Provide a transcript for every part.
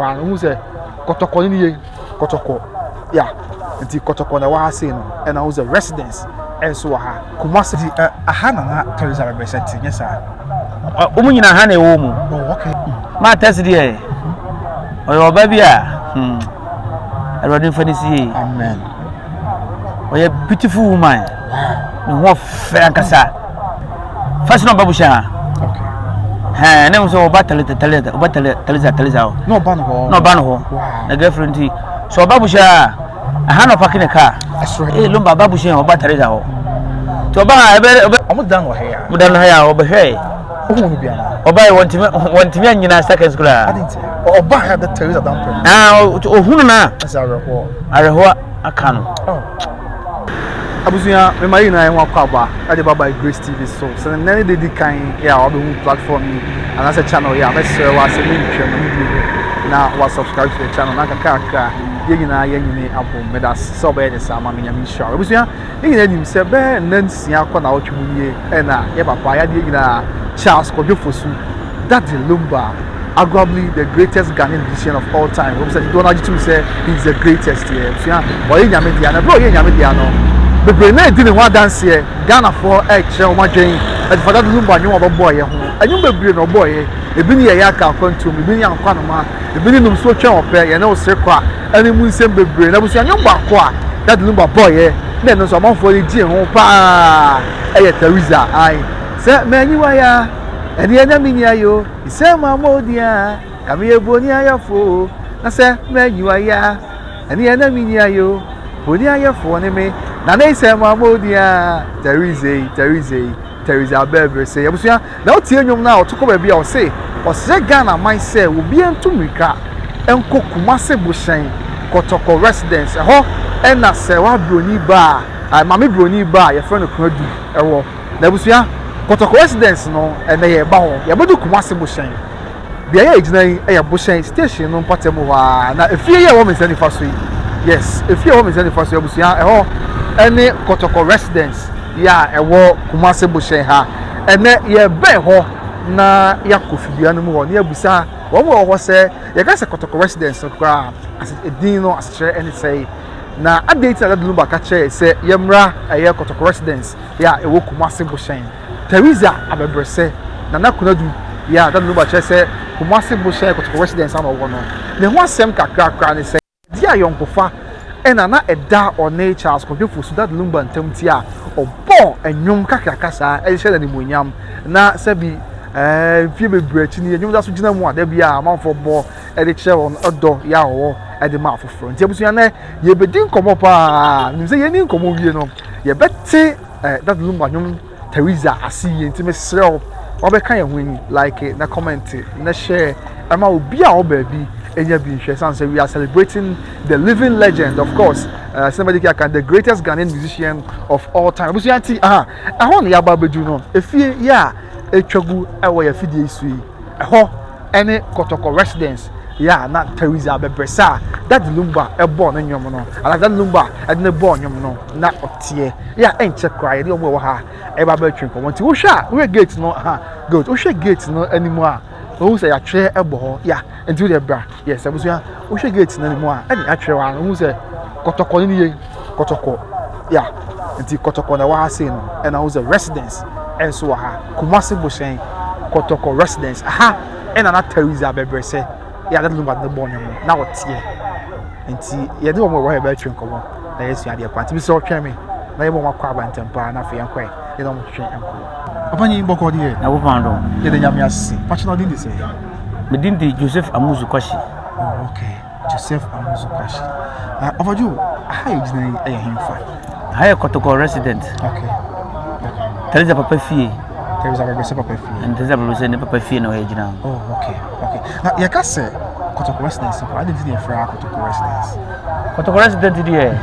Paa no, wohu sɛ kɔtɔkɔ no nie, kɔtɔkɔ, ya, nti kɔtɔkɔ na ɛwɔ ha sei no, ɛna wohu sɛ residence ɛnso wɔ ha, Kumasi. Nti ɛ aha na na Teresa bɛbrɛsɛ te, nyɛ saa? Wɔn nyinaa ha na ɛwɔ mu. Oh, okay. Maa Tess deɛ, ɔyɛ ɔba bi a, hmm, Awurade mfa ne sie. Amen. Ɔyɛ beautiful woman. Wow. Ne ho ɔfɛ ankasa. First na ɔba buhyɛ ha. Okay. Hɛn ne ho sɛ ɔba tɛlɛ tɛlɛ ɔba tɛlɛ tɛlɛza tɛlɛza hɔ. Na ɔba no hɔ. Na ɔba no hɔ. Wow. Na girlfriend ti sɛ ɔba buhyɛ a aha na ɔpaki ne kaa. Ɛsoro. Ee lomba ɔba buhyɛ ɔba tɛlɛza hɔ. Nti ɔba ha ɛbɛ ɛbɛ. Ɔmo dan wɔ ha ya. Ɔmo dan no ha ya ɔbɛhwɛ. Ohun no bi ana. Ɔba yi wɔntumi wɔntumi anyina seconds koraa. Adi nti ɔba ha dɛ Teresa dan pɛm. Ah ohun na. Ɛsɛ awerɛhoɔ. Awerɛhoɔ aka no. Oh. Abusua, mema yɛn nyinaa yɛn ho akɔ aba de ba by Grace TV so. Sɛ nnɛ ne da di kan yɛ a wabɛhu platform yi anaasɛ channel yi a, mɛsrɛ wo sɛ mentwa mu ne bio na wa subscribe to the channel na kakrakra yɛn nyinaa yɛnyini abom. Meda ase sɛ wobɛyɛ ne saa ma me. Nyame nhyira wo. Abusua, yɛn nyinaa nim sɛ bɛyɛ nna 6 kɔ nnawɔtwe mu nie na yɛ papa yadeɛ nyinaa Charles Kwadwo Fosu, Daddy Lumba, arguably the greatest Ghanaian musician of all time. Wɔn sɛ dodoɔ no agye tom sɛ he is the greatest yɛ abusua ɔyɛ nyame dea na ɛberɛ a ɔyɛ nyame dea no bebree na edi ne ho adanseɛ. Ghanafoɔ ɛrekyerɛ wɔn adwene ɛde Daddy Lumba nnwom a ɔbɛbɔɔyɛ ho. Nnwom bebree na ɔbɔɔyɛ, ebi ne yɛyɛ aka akwantuom, ebi ne ankwanoma, ebi ne numsuo twɛn ɔpɛ, yɛne wo sere kwa, ɛne mu nsɛm bebree. Na abusua nnwom baako a Daddy Lumba bɔɔyɛ na ɛno nso amanfoɔ ani gyee ho paa ɛyɛ Theresa. Ae sɛ manyiwa ya ɛneɛ na menni ayɛ o, sɛ mammɔ wo din a ka meyɛ boni ayɛfoɔ o, na sɛ manyiwa ya ɛneɛ na menni ayɛ o, boni ayɛfoɔ ne me, na ne sɛ mammɔ wo din a Theresa yi, Theresa yi, Theresa Abɛɛbrɛsɛ. Abusua, na wotie nnwom no a ɔto kɔ baabi a ɔse ɔsrɛ Ghana man sɛ obiara ntu mmirika nkɔ Kumase Bohyɛn Kɔtɔkɔ Residence, ɛhɔ na Sɛwa Broni ba a, Maame Broni ba a yɛfrɛ no Konadu wɔ. Na abusua, Kɔtɔkɔ Residence no, ɛnnɛ yɛreba hɔ. Yɛabɛdu Kumase Bohyɛn. Beaeɛ a yɛgyina yi yɛ Bohyɛn station no mpɔtam hɔ ara. Na efie yi a ɛwɔ me nsa nifa so yi, yes, efie a ɛwɔ me nsa nifa so yi, abusua, ɛhɔ ne Kɔtɔkɔ Residence yi a ɛwɔ Kumase Bohyɛn ha. Ɛnnɛ yɛrebɛn hɔ na yɛakɔ fidua no mu hɔ na yɛabisa wɔn a wɔwɔ hɔ sɛ, yɛka sɛ Kɔtɔkɔ Residence no koraa a, ase edin no asekyerɛ ne sɛn? Na adɛn nti na Daddy Lumba ka kyerɛɛ yɛn sɛ yɛmmra ɛyɛ Kɔtɔkɔ Residence yɛ a ɛwɔ Kumase Bohyɛn? Teresa Abɛbrɛsɛ, Nana Konadu yɛ a Daddy Lumba kyerɛ sɛ Kumase Bohyɛn Kɔtɔkɔ Residence a na ɔwɔ no, ne ho asɛm kakra koraa ne sɛ, Ɛdeɛ ayɔnkofa na na ɛda ɔne Charles Kwadwo Fosu, Daddy Lumba ntam nti a ɔbɔɔ nnwom kakraka saa de hyɛ no animuonyam. Na sɛbi ɛɛ mfeɛ bebree akyi no, nnwom da so gyina mu a da biara amanfoɔ bɔ de kyerɛ wɔn ɔdɔ yɛ a wɔwɔ de ma afoforɔ. Nti abusua nnɛ yɛbɛdi nkɔmmɔ paa. Menim sɛ yɛni nkɔmmɔ wie no, yɛbɛte eh, Daddy Lumba nnwom Theresa ase yie. Nti mesrɛ wo, wabɛka yɛn ho yi, like na comment na share ɛma obi a ɔwɔ baabi enya bi nhwɛ. San sɛ we are celebrating the living legend, of course, somebody can the greatest Ghanaian musician of all time. Abusua nti, aha, ɛhɔ na yɛaba abɛduru no. Efie yɛ a etwa gu ɛwɔ yɛn afidie yi so yi, ɛhɔ ɛne Kɔtɔkɔ Residence yɛ a na Theresa Abɛbrɛsɛ a Daddy Lumba ɛbɔɔ ne nnwom no, anaa Daddy Lumba ɛde ne bɔɔ nnwom no na ɔteɛ. Yɛ a ɛnkyɛ koraa yɛne wɔn a ɛwɔ ha ɛba abɛtwe nkɔmmɔ. Nti wohwɛ a, wohwɛ gate no, aha, good, wohwɛ gate no anim a, wohu sɛ yɛatwerɛ ɛbɔ hɔ, ya, nti wodeɛ bra, yes, abusua, wohwɛ gate no anim a, ɛne yɛatwerɛ hɔ a, wohu sɛ Kɔtɔkɔ no nie, Kɔtɔkɔ, ya, nti Kɔtɔkɔ na ɛwɔ ha sei no, ɛna wohu sɛ residence ɛnso wɔ ha, Kumasi Bohyɛn, Kɔtɔkɔ Residence, aha ɛna na Theresa Abɛbrɛsɛ yɛ a Daddy Lumba de bɔɔ nnwom no, na ɔteɛ. Nti yɛne wɔn a ɛwɔ ha yɛbɛtwe nkɔmmɔ na yɛasua adeɛ paa. Nti mesrɛ wo twɛn me na yɛbɔ wɔn akɔ aba ntɛm paa na afei yɛnkɔ ɛ, yɛne wɔn twetwe nkɔmmɔ. Papa nyi bɔkɔ deɛ. Nyankopɔn adom. Yɛda Nyame ase. Pakyɛ na wo din de sɛn? Me din de Joseph Amuzu Kwashi. Oh, okay. Joseph Amuzu Kwashi. Ɔfa Joe, aha yɛ gyina yi ɛyɛ hemfa? Ha yɛ Kɔtɔkɔ resident. Okay. Okay. Teresa papa fie. Teresa Abɛbrɛsɛ papa fie. And Teresa Abɛbrɛsɛ ne papa fie na ɔyɛ gyina. Oh, okay. Okay. Na yɛka sɛ Kɔtɔkɔ residence kɔ, adi nti na yɛfrɛ ha Kɔtɔkɔ residence? Kɔtɔkɔ resident deɛ,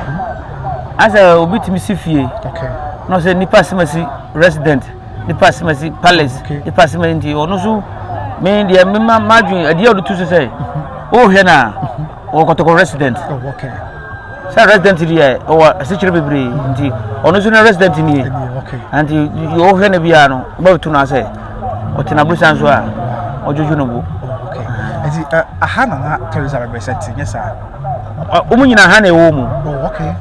asɛ obi tumi si fie. Okay. Na ɔsɛ nipa asemasi resident, nipa asemasi palace, nipa asemasi nti ɔno so me deɛ me ma madwin adeɛ a ɔde tu so sɛ wohwɛ no a ɔwɔ Kɔtɔkɔ resident. Oh, okay. Sɛ resident deɛ ɔwɔ asekyerɛ bebree nti ɔno nso ne resident nie. Okay. Nti deɛ ɔhwɛ no biara no wobɛto no asɛ ɔtena aborosan so a ɔdwodwo no bo. Oh, okay. Nti aha na na Teresa bɛbrɛsɛ te nyɛ saa? Wɔn nyinaa ha na ɛwɔ mu. Oh, okay.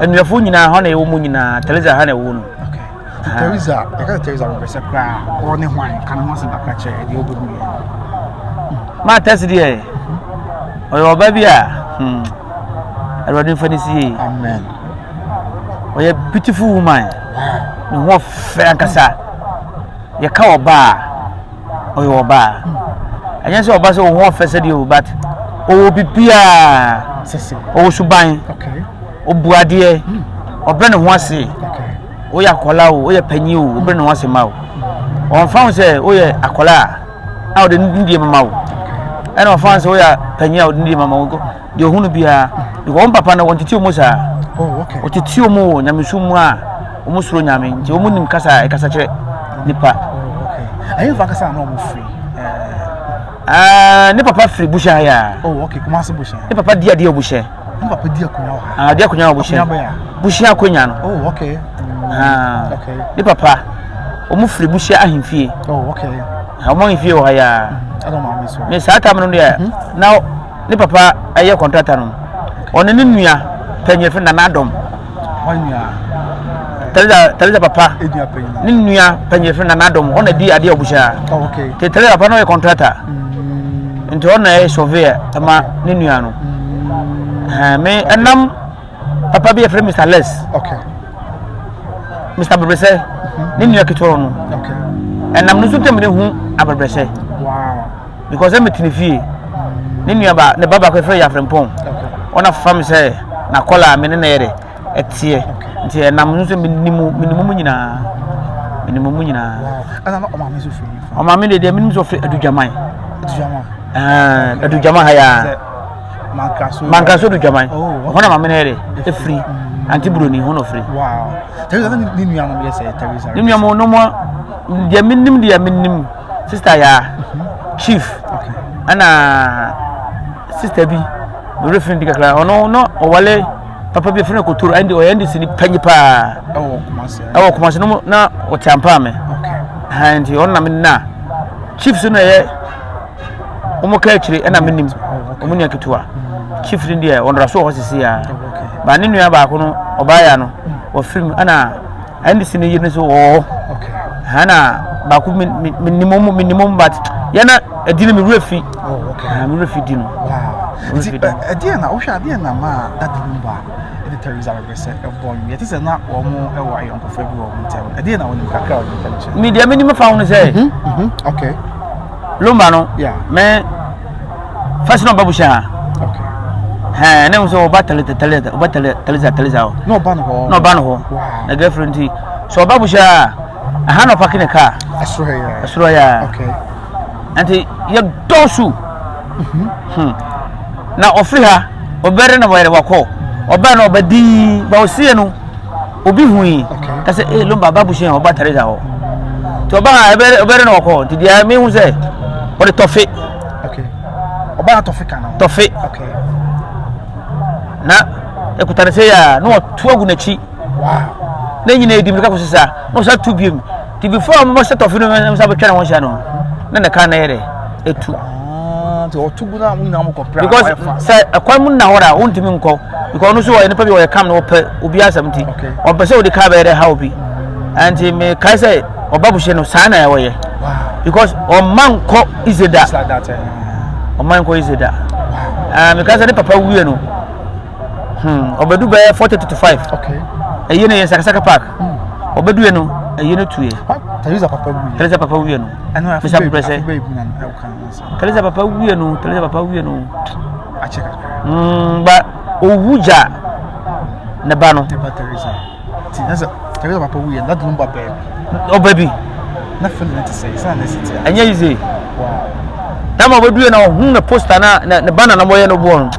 Anuafoɔ nyinaa hɔ na ɛwɔ mu nyinaa Teresa ha na ɛwɔ no. Okay. Teresa, yɛka sɛ Teresa bɛbrɛsɛ koraa ɔne hwan ka ne ho asɛm kakra kyerɛ ɛdeɛ wobɛhu yɛ. Maa tɛsi deɛ ɔyɛ ɔba bi a Awurade mfa ne si yie. Amen. Ɔyɛ beautiful woman. Ne ho ɔfɛ ankasa. Yɛka ɔbaa a, ɔyɛ ɔbaa. Ɛnyɛ sɛ ɔba sɛ ɔho ɔfɛ sɛdeɛ o but ɔwɔ biribiara. Ɔwɔ suban. Ɔbu adeɛ. Ɔbrɛ ne ho ase. Woyɛ akwadaa o, woyɛ panyin o, ɔbrɛ ne ho ase ma wo. Ɔmfa ho sɛ woyɛ akwadaa a ɔde ne deɛ mama wo. Ɛna ɔmfa ho sɛ woyɛ panyin a ɔde ne deɛ mama wo. Deɛ ɔhunu biara because wɔn papa no wɔn tete wɔn saa. Oh, okay. Wɔtete wɔn wɔ nyamesom mu a wɔn soro nyame nti wɔn nim kasa a ɛkasa kyerɛ nipa. Oh, okay. Ɛyɛ nfa kasa na wɔn firi. Ɛɛ ne papa firi Buhyɛ ha ya. Oh, okay. Kumasi Buhyɛ. Ne papa di adeɛ wɔ Buhyɛ. Ne papa di akonnwa wɔ ha. Ah, di akonnwa wɔ Buhyɛ. Akonnwa bɛyɛ. Buhyɛ akonnwa no. Oh, okay. Ah. Okay. Ne papa wɔn firi Buhyɛ ahemfie. Oh, okay. Wɔn ahemfie wɔ ha ya. Ɛna maame so. Ne saa tam no deɛ na ne papa yɛ kɔntrata no ɔne ne nua panyin fɛ Nana Adɔm Teresa Teresa papa ne nua panyin fɛ Nana Adɔm ɔna di adeɛ ɔbuhyia oh, te Teresa papa no yɛ kɔntrata mm. nti ɔna yɛ surveyor ɛma ne nua no mm. me ɛnam papa bi yɛ fɛ Mr. Les Mr. Bebrɛsɛ mhm. ne nua ketewa no ɛnam no nso tɛm ne hu Abebrɛsɛ. Because sɛ mete ne fie, ne nua ba ne ba baako yɛfrɛ yɛ Afrempong. Ɔna fa me sɛ n'akɔla a me ne na yɛ dɛ ɛteɛ. Nti ɛnam no sɛ menim menim mu nyinaa. Menim mu nyinaa. Ɛna na ɔmaame nso firi nifa. Ɔmaame deɛ deɛ menim sɛ ɔfiri Adudwaman. Adudwaman. Ɛɛ Adudwaman ha yaa. Mankraso. Mankraso Adudwaman. Oh. Hɔ na maame no yɛ dɛ ɛfiri. Ante Buroni hɔ na ɔfiri. Wow. Teresa ne nua no yɛ sɛ Teresa. Ne nua mo no mo deɛ menim deɛ menim. Sister yaa chief ɛna sister bi mewere firi di kakra ɔno no ɔwale papa bi firi kotoro ɛndi ɔyɛ ndc ni panyi paa ɛwɔ kumase no na ɔte ampa me ha nti ɔno na me na chief so na ɛyɛ wɔn ka akyire ɛna me nim wɔn nua ketewa chief ni deɛ ɔnora so wɔ hɔ sisi ya ba ne nua baako no ɔbaa ya no wɔfiri mu ɛna. NDC ne yere nso wɔ hɔ. Ha na baako menim mu menim mu but yɛn na ɛdi no me werɛ fi. Oh, okay. Ha me werɛ fi di no. Wow. Nti ɛdeɛ na wohwɛ adeɛ na ma dadi lumba ɛde Teresa Abɛbrɛsɛ ɛbɔ nwom yɛte sɛ na wɔn ɛwɔ ayɔnkofa bi wɔ wɔn ntam ɛdeɛ na wɔnim kakra wɔn ntam kyerɛ. Me deɛ menim fa ho no sɛ. Mhm, mhm, okay. Lumba no. Yeah. Me first na ɔba buhyɛ ha. Okay. Hɛn ne ho sɛ ɔba tele tele ɔba tele teleza teleza hɔ. Na ɔba no hɔ. Na ɔba no hɔ. Wow. Na girlfriend nti sɛ ɔba buhyɛ a ɛha na ɔpaki ne kaa. Ɛsoro ha yɛ. Ɛsoro ha yɛ. Okay. Nti yɛ dɔɔso. Mhm. Hmm. Na ɔfiri ha ɔbɛrɛ na wɔyɛ wakɔ ɔbɛrɛ na ɔbɛ dii ba ɔsie no obi hui kasɛ ee lomba aba buhyɛ ɔba teleza hɔ. Nti ɔba ha ɛbɛrɛ na ɔkɔ nti deɛ mehu sɛ ɔde tɔfe. Okay. Ɔbaa tɔfe ka no. Tɔfe. Okay. Na ekuta ne sɛ yɛ a na ɔto agu n'akyi. Wow. Na nyina edi mirika kɔsi saa na ɔsa tu biem. Ti before a wɔbɛhyɛ tɔfe no na nsa bɛtwa ne ho hyɛ no na ne kan na yɛ dɛ etu. Ah, nti ɔto gu na mo nyinaa mo kɔ pere. Because sɛ ɛkwan mu nna hɔ da wontumi nkɔ because ɔno nso ɔyɛ nipa bi ɔyɛ kam na ɔpɛ obi asɛm nti ɔmpɛ sɛ ɔde kaa bɛyɛ dɛ ha obi. Nti mekae sɛ ɔba buhyɛ no saa na ɛwɔ yɛ. Because ɔma nkɔ ize da. Ɔma nkɔ ize da. Ah, mekae sɛ ne papa wuiɛ no hmm, ɔbɛdu bɛyɛ 4:30 to 5. Ɛyɛ no yɛ Sakasaka Park. Ɔbɛdu yɛ no ɛyɛ no tuiɛ. Teresa papa wuiɛ. Teresa papa wuiɛ no. Mr. Brɛsɛ. Teresa papa wuiɛ no Teresa papa wuiɛ no. Mm, ba owu gya ne ba no. Ne ba Teresa. Ti na sɛ Teresa papa wuiɛ na dunu ba baabi. Ɔba bi. Na fɛlɛ ne te sɛ sɛ na ɛsi te. Ɛnyɛ yize. Wow. Tama ɔbɛdu yɛ na ɔhu ne poster na ne ba na na wɔyɛ no boɔ no.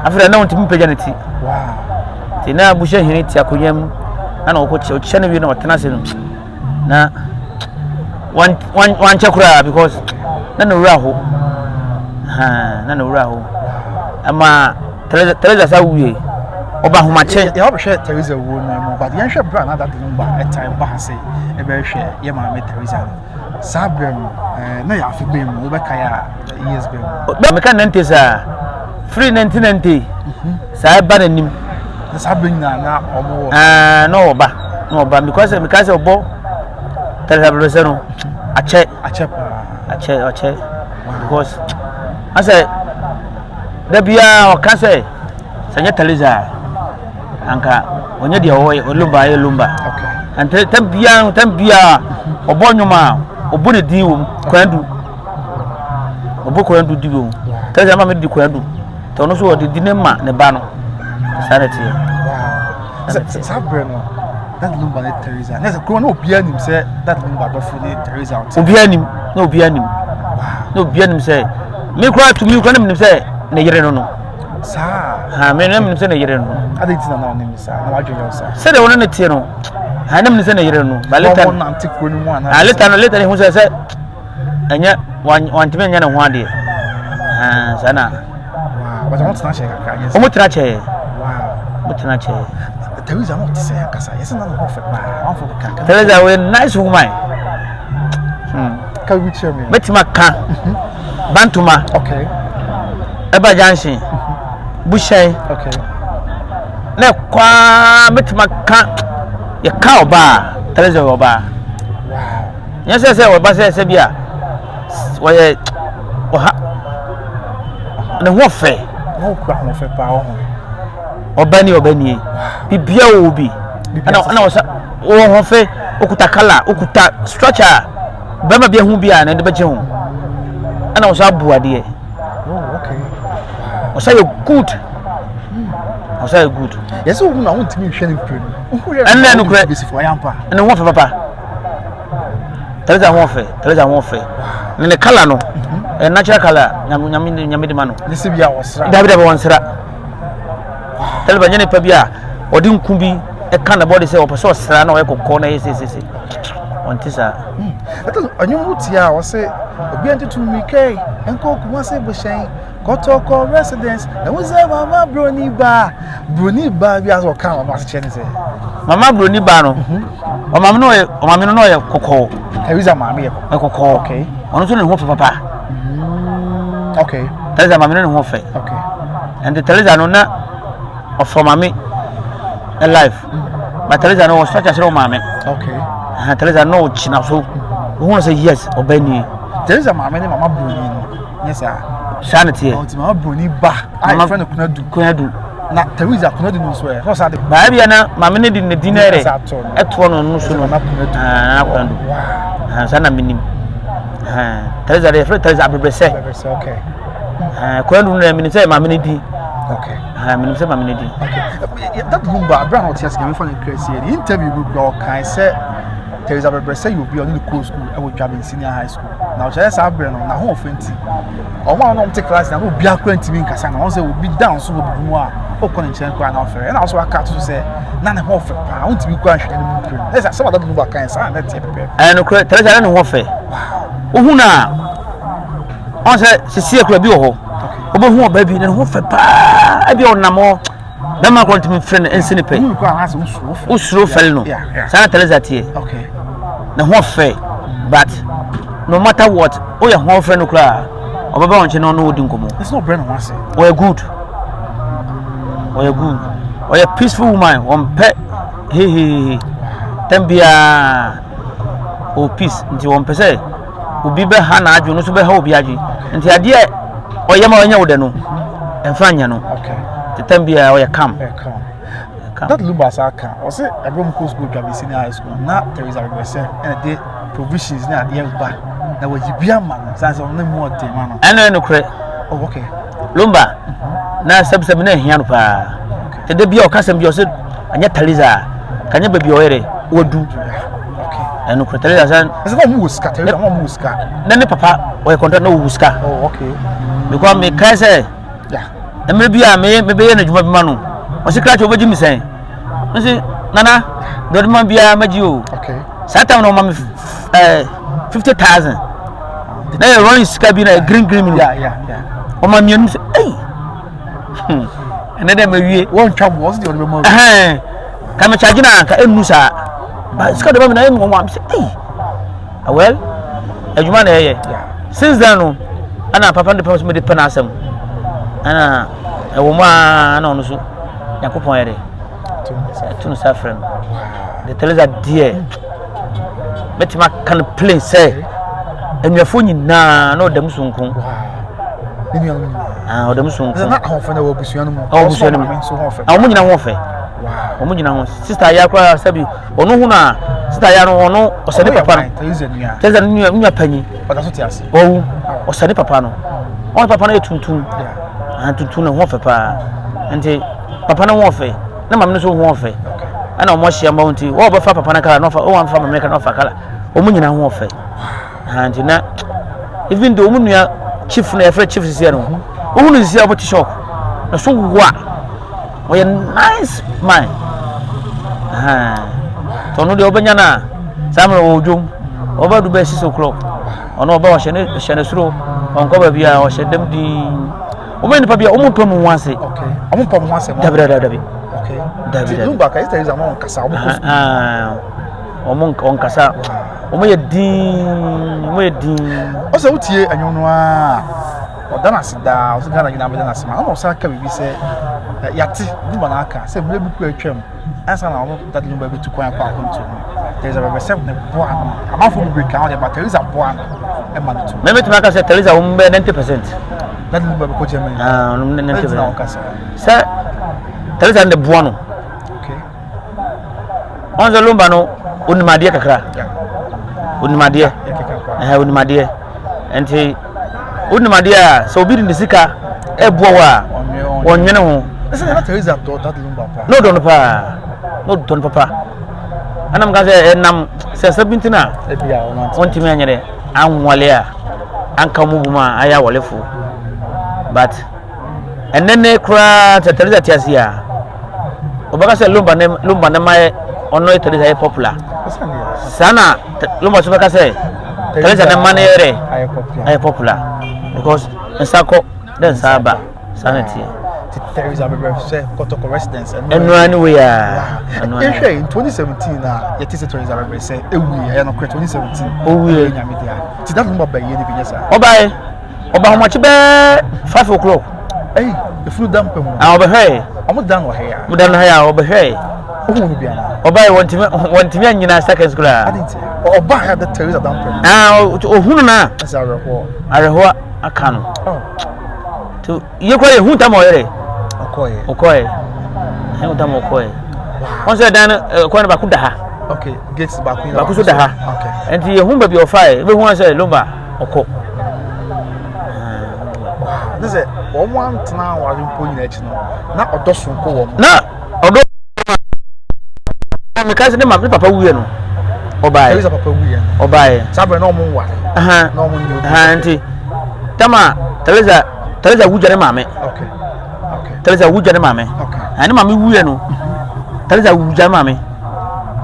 Afei na ɔntumi mpagya ne ti. Wow. Ti na abuhyɛ hene ti akonnwa mu ɛna ɔkɔ kyɛ ɔkyɛ no wie na ɔtena ase no na wan wan wankyɛ koraa because na ne wura ho haa na ne wura ho ɛma Teresa Teresa sa wuye ɔba ahomakye. Yɛ ɔbɛhwɛ Teresa wuo no mu but yɛnhwɛ berɛ a na dade no ba ɛtan ba ha sɛ ɛbɛhwɛ yɛ maame Teresa no. Saa berɛ no, na yɛ afe bɛn mu? Wobɛkae a years bɛn mu? Meka 90s a, firi 1990 saa ɛba n'anim. Na saa berɛ nyinaa na ɔmo wɔ? Ɛɛ, na ɔba, na ɔba because meka sɛ ɔbɔ tɛlɛsɛ no akyɛ. Akyɛ paa. Akyɛ, akyɛ because asɛ da biara ɔka sɛ sɛ nyɛ tɛlɛsɛ a anka ɔnyɛ deɛ ɔyɛ lumba ayɛ lumba. Nti tam biara tam biara ɔbɔ nnwom a ɔbɔ ne din wɔ mu kwandu ɔbɔ kwandu di wɔ mu tɛlɛsɛ ama mi di kwandu. Nti ɔno nso ɔde di ne ma ne ba no. Saa na ɛteɛ. Saa berɛ no, Daddy Lumba ne Teresa. Na sɛ kurom na obiara nim sɛ Daddy Lumba dɔfo ne Teresa ɔte. Obiara nim, na obiara nim. Na obiara nim sɛ me koraa tumi koraa na menim sɛ ne yere no no. Saa. Ha me na menim sɛ ne yere no. Adi nti na na ɔnim saa, na wadwene yɛ saa. Sɛdeɛ ɔno ne teɛ no, ha na menim sɛ ne yere no. Ba later. Wɔn nante kuro no mu anaa. Ah later no later no ehu sɛ sɛ ɛnyɛ wantumi nyɛ ne ho adeɛ saa na. Wɔn tena kyɛɛ kakra. Wɔn tena kyɛɛ. Wɔn tena kyɛɛ. Teresa no te sɛ ankasa yɛsɛ na ne ho fɛ paa wɔn afɔ keka. Teresa wɔyɛ nice woman. Ka bi kyerɛ mi. Mɛtumi aka mhm. Bantoma. Okay. Ɛba junction. Mhm. Buhyɛn. Okay. Na ɛkɔ mɛtumi aka yɛka ɔbaa Teresa yɛ ɔbaa. Wow. Nyɛ sɛ sɛ ɔba sɛ sɛ bi a wɔyɛ ɔha ne ho fɛ. Na okura ho fɛ paa ɔho. Ɔba ni ɔba nie. Bibia wɔ bi. Ɛna ɛna ɔsa wɔ ho fɛ okuta kala okuta structure a bɛrima bi ehu bi a na ɛde bɛgye ho. Ɛna ɔsa abu adeɛ. Oh okay. Ɔsa yɛ good. Ɔsa yɛ good. Yɛsɛ ohun na wontumi nhwɛ ne mpire no. Ɛnna ɛnukurɛ. Ɛna ho fɛ papa. Teresa ho fɛ, Teresa ho fɛ. Ne ne kala no, ɛyɛ natural kala nyame nyame nyame de ma no. Ne se bi a wɔsra. Dabi dabi wɔnsra. Teresa nyɛ nipa bi a ɔde nku bi ɛka ne bɔde sɛ ɔpɛ sɛ ɔsra na ɔyɛ kɔkɔɔ na ɛyɛ sesese. Ɔnte saa. Ɛtɔ ɔnwom wo tie a ɔse obi antutu mmirika yi nkɔ Kumasi bohyɛn Kɔtɔkɔ residence na wo sɛ mama broni baa broni baa bi asɛ ɔka ɔno asekyerɛ ne sɛ. Mama broni baa no mhm. ɔmaame no ɔyɛ ɔmaame no na ɔyɛ kɔkɔɔ. Teresa maame yɛ kɔkɔɔ. Kɔkɔɔ. Okay. Ɔno nso ne ho fɛ papa. Okay. Teresa maame no ne ho fɛ. Okay. Nti Teresa no na ɔfɔ maame life. Mm. But Teresa no ɔsɔ kyerɛ ɔmaame. Okay. Uh, Teresa no ɔkyina so. Ohun sɛ yes ɔbɛ nie. Teresa maame ne mama broni no. Nyɛ saa. Saa na teɛ. Ɔnti mama broni ba a yɛfrɛ no Kunadu. Kunadu. Na Teresa Kunadu no nso ɛ. Sɛ ɔsa de. Baa bi na maame no de ne din ɛrɛ ɛtoɔ no no so no. Nana Kunadu. Ah, Nana Kunadu. Wow. Saa na menim. Teresa de yɛfrɛ Teresa Abrebresɛ. Abrebresɛ okay. Kunadu no na menim sɛ maame no din. Okay. Menim sɛ maame no din. Okay. That Lumba abira na ɔte ase nyame fa ne kra sie. Interview bi kura ɔkan sɛ Teresa Abrebresɛ yɛ obi a ɔne no kɔɔ school ɛwɔ Dwaben Senior High School. Na ɔkyerɛ saa berɛ no n'ahoɔfɛ nti wɔn a wɔn te class na obiara kura ntumi nkasa na wɔn sɛ obi down so wɔ bibi mu a ɔkɔ ne nkyɛn koraa na ɔfɛrɛ ɛna ɔso aka ato so sɛ na ne ho ɔfɛ paa ɔntumi kura nhwɛ ne mu mpere ɛsɛ asɛm adada no ba kan saa na ɛteɛ pɛpɛɛpɛ. Ɛyɛ nokorɛ Teresa ne ho ɔfɛ wohu no a ɔn sɛ sisi akura bi wɔ hɔ wobɛhu ɔbaa bi ne ho fɛ paa ebi ɔnam hɔ bɛma kɔ ntumi mfrɛ no nsi ne pɛ wosuro fɛle no saa na Teresa teɛ ne ho fɛ but no matter what woyɛ ho fɛ no koraa ɔbɛba wɔn nkyɛn na ɔno wodi nkɔmmɔ ɔyɛ good ɔyɛ good ɔyɛ peaceful woman wɔmpɛ hehehe tɛm biara ɔwɔ peace nti wɔmpɛ sɛ obi bɛha n'adwene no nso bɛha obi adwene nti adeɛ ɔyɛ ma ɔnyɛ wo dɛ no ɛmfa nyɛ no tetam biara ɔyɛ calm. That Lumba saa ka ɔsɛ ɛberɛ mu kɔ school Dwabe senior high school na Teresa Regbese ɛna de provisions ne adeɛ ba na wɔyi bi ama no san sɛ ɔno mu ɔden ma no. Ɛno yɛ nokorɛ. Oh, okay. Lumba na sɛbisɛbi na ɛhia no paa. Tɛdɛ bi a ɔka sɛm bi ɔsɛ anyɛ Teresa a kanyɛ baabi a ɔyɛ dɛ wadu. Ɛno kura Teresa sɛ. Ɛsɛ sɛ ɔmo wɔ sika Teresa ɔmo wɔ sika. Na ne papa ɔyɛ kɔntɔ na ɔwɔ sika. Oh okay. Because me kae sɛ. Mmerɛ bi a me mebɛyɛ no adwuma bi ma no ɔsi krakye wobɛgye me sɛn nsi nana deɛ ɔde ma biara mɛgye o. Okay. Saa time na ɔma me ɛɛ 50,000 na yɛ rɔyi sika bi na yɛ green green mu. Ɔma mmienu sɛ ɛyi. Ɛnɛ dɛ mawie. Wɔntwa mu ɔsi deɛ ɔde bɛma. Ɛhɛn ka me charge na nka ɛnnu saa. Ba sika de ba mi na ɛyɛ mi wɔn sɛ ɛyi. Well. Adwuma na ɛyɛ. Since then no, ɛna papa no de pɛ so mede pɛ n'asɛm. Ɛna ɛwɔ mu ara na ɔno so Nyankopɔn yɛ dɛ. Ɛto no sa frɛ no. De Teresa deɛ mɛtumi aka no plain sɛ anuafoɔ nyinaa na ɔda mu sonko. Ah, ɔda mu sonko. Na ahoɔfɛ na wɔ abusua no mu. Ɔwɔ abusua no mu. Ah, wɔn nyinaa ho ɔfɛ. Wɔn nyinaa ho. Sista ayɛ koraa sɛbi ɔno hu na sista ayɛ no ɔno ɔsɛ ne papa no. Teresa nua nua panyin. Ɔwu ɔsɛ ne papa no. Ɔno papa no yɛ tuntum. Ah, tuntum na ho ɔfɛ paa. Nti papa no ho ɔfɛ na maame no nso ho ɔfɛ. Ɛna wɔn ahyia mma wɔn ti wɔn bɛfa papa no kala na ɔfa wɔn afa maame no kala na ɔfa kala. Wɔn nyinaa ho ɔfɛ. Ah, nti na even though wɔn nua chief no yɛfrɛ chief sisi no wɔn nu sisi a wɔte shock na so wa ɔyɛ nice man. Tɔno deɛ ɔbɛnya no a saa mmerɛ wɔ dwom ɔba du bɛyɛ 6 o'clock, ɔno ɔba ɔhyɛ ne ɔhyɛ ne soro, ɔnkɔ baabi a ɔhyɛ dɛm dinn. Wɔn nipa bi a wɔn mpɛ mu ho ase. Wɔn mpɛ mu ho ase. Dabi dabi dabi. Dabi dabi. Lumba ka ɛsɛ ɛsɛ wɔn nkasa, wɔn kɔ sukuu. Wɔn nkasa, wɔn yɛ dinn, wɔn yɛ dinn. Ɔsɛ wotie ɛnwom no aa, ɔda n'ase daa, ɔsɛ Ghana nyinaa bɛda n'ase ma ɔna ɔsan ka biribi sɛ yate Lumba na aka sɛ mmerɛ bi kura atwam ansa na ɔno Daddy Lumba bɛtu kwan akɔ akɔntu no, Teresa bɛbɛ sɛ ne boa no amanfoɔ bebree ka ho deɛ, but Teresa boa no ɛma no tu. Mɛmɛtumi aka sɛ Teresa wɔn bɛyɛ 90%. Daddy Lumba bɛkɔ Germany. Ah, ɔno 90%. Ɔkasa sɛ Teresa ne boa no. Ɔn sɛ Lumba no onim adeɛ kakra, onim adeɛ, ɛhɛn, onim adeɛ. Nti onim adeɛ a sɛ obi de ne sika ɛboa wo a, wɔnwene ho. Ɛsɛ na Teresa dɔ Daddy Lumba paa. Na ɔdɔ no paa, na ɔdɔ no papa. Ɛna mo ka sɛ ɛnam sɛ sɛ bi nti na wɔntumi anyɛ dɛ anwale a anka wɔn bu mu a ayɛ awɔlefo, but ɛnɛ ne koraa sɛ Teresa te ase a, ɔbɛka sɛ Lumba ne ma yɛ ɔno yɛ Teresa yɛ popular. Saa na Lumba so bɛka sɛ Teresa ne ma ne yɛ dɛ ayɛ popular because nsa kɔ dɛ nsa aba, saa na teɛ. Teresa bɛbɛ sɛ Kɔtɔkɔ residence. Ɛno ara ne wei a. Yɛhwɛ in 2017 na yɛte sɛ Teresa bɛbɛ sɛ ɛwuiɛ, ɛyɛ nokorɛ 2017? Owuiɛ. Nyame dea nti Daddy Lumba bɛyɛ ne bi nyɛ saa. Ɔbae, ɔba ahomakye bɛɛ 5 o'clock. Ɛyi efunu da mpa mu. Ah, ɔbɛhwɛɛ. Ɔmo da no ha ya. Ɔmo da no ha ya, ɔbɛhwɛɛ. Ohun no bi ana? Ɔbae, wɔntumi anyina seconds koraa. Adi nti ɔba ha da Teresa da mpa mu. Ah, ohunu na. Ɛsɛ awerɛhoɔ. Awerɛhoɔ aka no. Oh. To yɛ kora yɛ hu tam ɔyɛrɛ. Ɔkɔɛ. Ɔkɔɛ. Hu tam ɔkɔɛ. Wɔn sɛ dan no ɛkwan no baako da ha. Okay, gate baako yi. Baako so da ha. Okay. Nti yɛ hu baabi ɔfae, ebe hu sɛ Lumba ɔkɔ. Ne sɛ wɔn antena aware mpo nyina akyi no, na ɔdɔ sonko wɔ mu. Na ɔdɔ meka sɛ ne ma ne papa wuiɛ no, ɔbaeɛ. Teresa papa wuiɛ no. Ɔbaeɛ. Saa bɛrɛ na ɔmo nware. Na ɔmo nyɛ obi. Nti tama Teresa wugya ne maame. Okay. Okay. Teresa wugya ne maame. Okay. Ne maame wuiɛ no, Teresa wugya ne maame.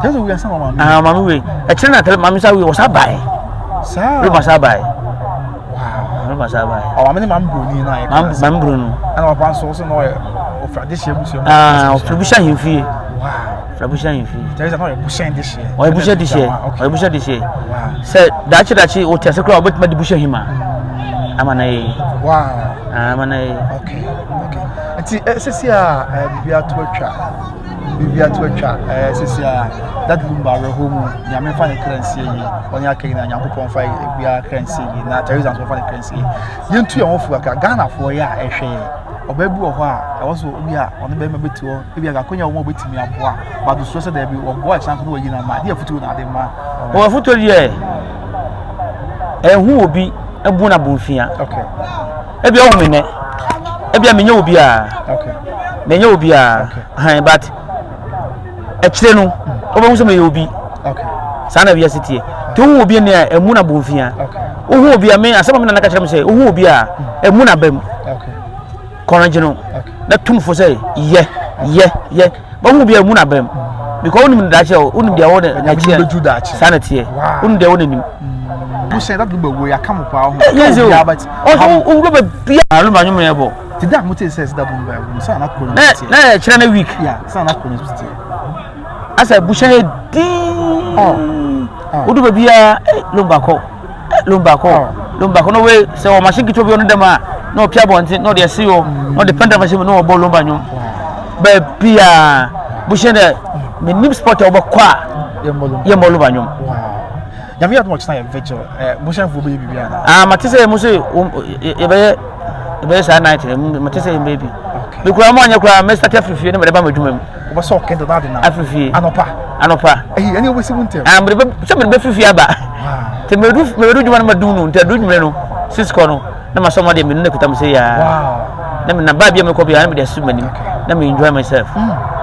Teresa wuiɛ ansa na maame. Ah, maame wuiɛ. Ɛkyerɛ na Teresa maame sa wuiɛ, ɔsa baeɛ. Saa. Lumba sa baeɛ. Wow. Lumba sa baeɛ. Ɔ maame ne maame broni na ayɛ. Maame maame broni no. Ɛna papa nso ɔsɛ na ɔyɛ ɔfra de hyɛ abusua mu. Ah, ɔfra buhyɛ ahemfie. Wow. Ɔfra buhyɛ ahemfie. Teresa na ɔyɛ buhyɛn de hyɛ. Ɔyɛ buhyɛ de hyɛ. Ɔyɛ buhyɛ de hyɛ. Sɛ daakye daakye ɔte ase koraa, ɔbɛtumi de buhyɛ hima. Ama na yɛ. Wow. Ah, ama na yɛ. Okay. Nti sisi a biribi ato atwa. Biribi ato atwa. Sisi a Daddy Lumba awerɛhoɔ mu, Nyame mfa ne kra nsie yie. Ɔne aka nyinaa, Nyankopɔn mfa obiara kra nsie yie. Na Teresa nso mfa ne kra nsie yie. Yɛntu yɛn ho fo kakra. Ghanafoɔ yɛ a ɛhwɛ yɛn. Ɔbaa bi wɔ hɔ a ɛwɔ so obi a ɔne bɛrima bɛti hɔ, ebi a akonya wɔn a wɔbɛtumi aboa bato soɔ sɛ daabi wɔboa ɛkyɛn ko na wɔyi na ma adeɛ afutuo na ade ma. Wɔn afutuo deɛ, ɛho obi abu na bonfia. Okay. Ebi ɔho mi nɛ, ebi a menyɛ obi a. Okay. Menyɛ obi a. Okay. Han, but ɛkyerɛ no wobɛhu sɛ meyɛ obi. Okay. Saa na wiase teɛ. Nti wohu obi ani a, ɛmu na bonfia. Okay. Wohu obi a, me asɛm a me nana ka kyerɛ me sɛ wohu obi a, ɛmu na bam. Okay. Kɔrɔgye no Okay. na tumfo sɛ yɛ yɛ yɛ wohu obi a, ɛmu na bam because wonim ne daakye a, wonim deɛ ɛwɔ n'akyi Nyame bɛduru a daakye. saa na teɛ. Wow. Wonim deɛ ɛwɔ n'anim. Buhyɛn Daddy Lumba wuo yɛaka mo paa ho. Yɛ sɛ Obiara but o owurɔ baabi a Lumba nwom yɛ bɔ. Ti da a mo te sɛ Daddy Lumba awu no, sɛ na kuro no na teɛ. Na ɛkyerɛ no week. Yeah, sɛ na kuro no teɛ. Asɛ buhyɛn yɛ dinn. Oh. Wodu baabi a, Lumba kɔ. Lumba kɔ oh. Lumba kɔ na wei sɛ wɔ machine ketewa bi ɔno dɛm a na ɔpia abɔnten na ɔde asi hɔ na ɔde pendrive ahyɛ mu na ɔbɔ Lumba nnwom baabi a buhyɛn dɛ menim spot a wɔbɛkɔ a yɛmmɔ Lumba nnwom. Nyame yɛ adom ɔkyena yɛ vigil eh, buhyɛnfoɔ bɛyɛ biribi anaa? Ah, mate sɛ mo sɛ yɛbɛyɛ yɛbɛyɛ saa night no mate sɛ yɛbɛyɛ bi mekura mo anyɛ koraa mɛsate afiri fie na mede ba m'adwuma mu. Wobɛsɔ ɔkɛndɛ na ade na. Afiri fie. Anɔpa. Anɔpa. Eyi ɛni wobɛsi mu ntɛm. Ah mede bɛ sɛ mede bɛfiri fie aba. Nti medu medu dwuma no ma dum no nti adu nwumere no six kɔ no na ma sɔ ma deɛ menu na kuta me sɛ yaa. Na me na baa bi a mekɔ bi a na mede asu m'anim na me enjoy myself.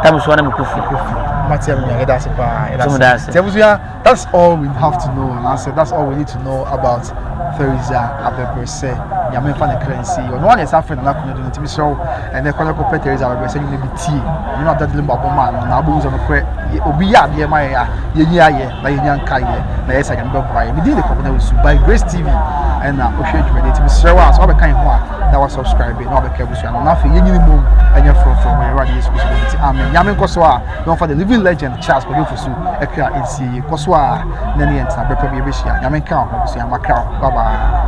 Tam so na mekɔ fie. Mate ɛmu yɛda ase paa yɛda ase. Ti abusua. That's all we have to know anaasɛ that's all we need to know about Theresa Abɛbrɛsɛ. Nyame mfa ne kra nsi. Ɔno ara na yɛsan frɛ Nana Konadu no nti mesrɛ wo ɛnɛ kɔ na kɔpɛ Theresa Abɛbrɛsɛ nnwuma bi tie. Nnwuma a Daddy Lumba bɔ maa no na wobɛhu sɛ nokorɛ obi yɛ adeɛ ma yɛn a yɛnyi ayɛ na yɛnya nkaeɛ na yɛ sɛ Nyame bɛboa yɛn. Me din de Kwabena Owusu by Grace TV ɛna wohwɛ dwumadie nti mesrɛ wo a sɛ wabɛka yɛn ho a na wa subscribe na wabɛka abusua no na afei yɛnyini mmom ɛnyɛ frɔmfrɔm wɔ yɛn Awurade Yesu Kristo din nti amen. Nyame nkɔ so a na ɔmfa the living legend Charles Kwadwo Fosu ɛkra nsie yie. Kɔ so ara na ne yɛn ntena berɛ pa bi yɛbɛhyia. Nyame nka wo ho abusua. Makra wo. Bye bye.